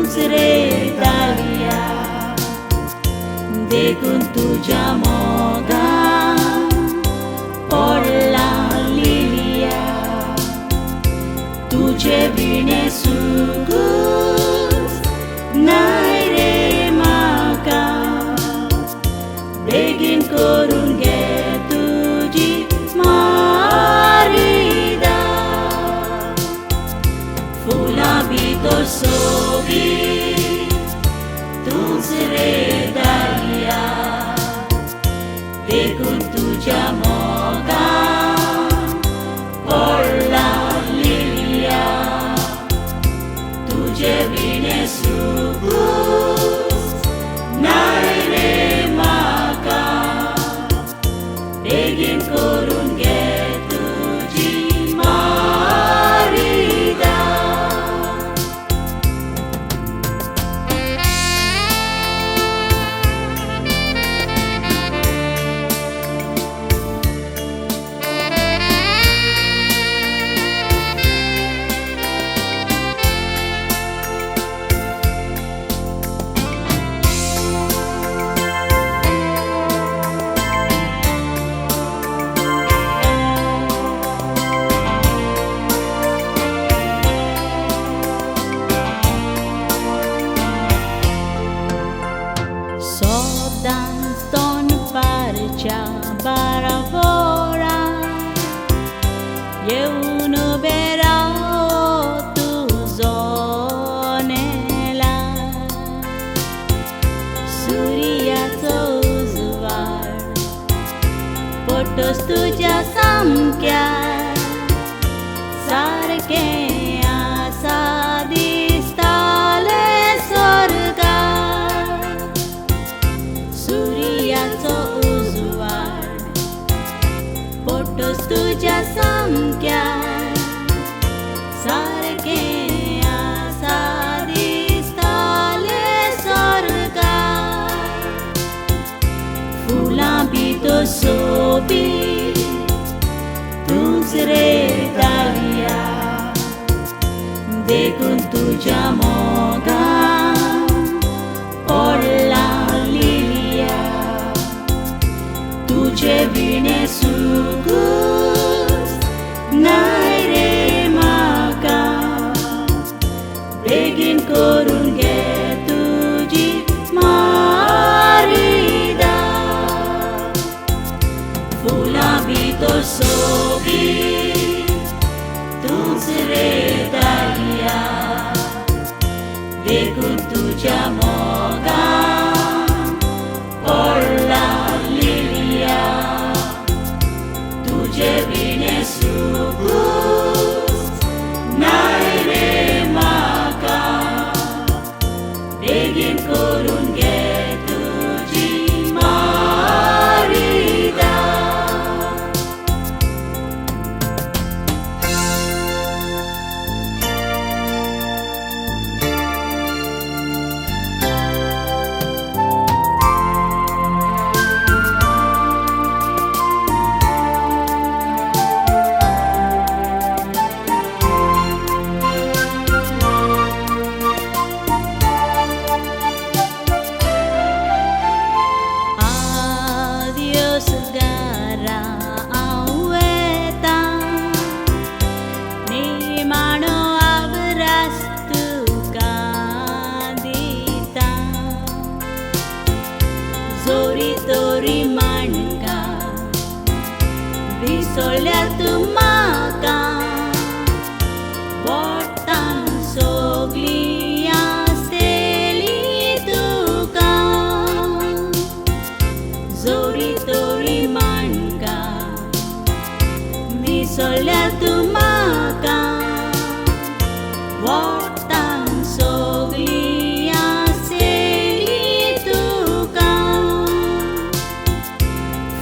तूंच रे दालिया देखून तुज्या मोगान पडला लिलिया तुजे विणे सुकूच नाय रे म्हाका बेगीन करून घे तुजी मारिदा फुलां भितर सोबीत तूंच रे दालिया देखून तुज्या मोगान पडला लिलिया तुजे विणे सुकूच नाय रे म्हाका बेगीन करून घे तुजी मारिदा. सदांच दनपारच्या 12 वरां येवन उबें राव तूं जनेलार सुर्याचो उजवाड पडटोच तुज्या सामक्यार सारकें आसा दिसतालें स्वर्गार सुर्याचो उजवाड पडटोच तुज्या सामक्यार सारकें आसा दिसतालें स्वर्गार फुलां भितर सोबीत तूंच रे दालिया देखून तुज्या मोगान पडला लिलिया तुजे विणे सुकूच नाय रे म्हाका बेगीन करून घे तुजी मारिदा फुलां भितर सोबीत तूंच रे दालिया देखून तुज्या मोगान पडला लिलिया तुजे विणे सुकूच नाय रे म्हाका बेगीन करून घे तुजी मारिदा. Adios gara हांव निमाणो आवरास तुका दिता जोरी तोरी माणका विसरल्यार तूं म्हाका बोटान सगळीं आसतलीं तुका जोरी तोरी माणका विसरल्यार तूं म्हाका बोटान सगळीं आसतलीं तुका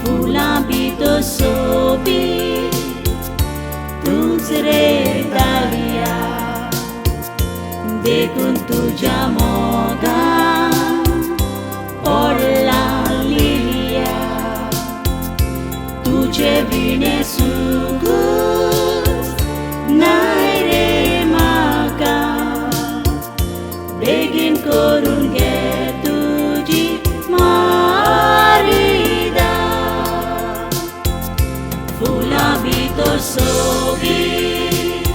फुलां भितर सोबीत तूंच रे दालिया देखून तुज्या मोगान पडला लिलिया तुजे विणे सुकूच नाय रे म्हाका बेगीन. सोबीत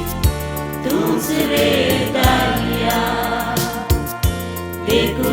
तूंच रे दर्या, देखून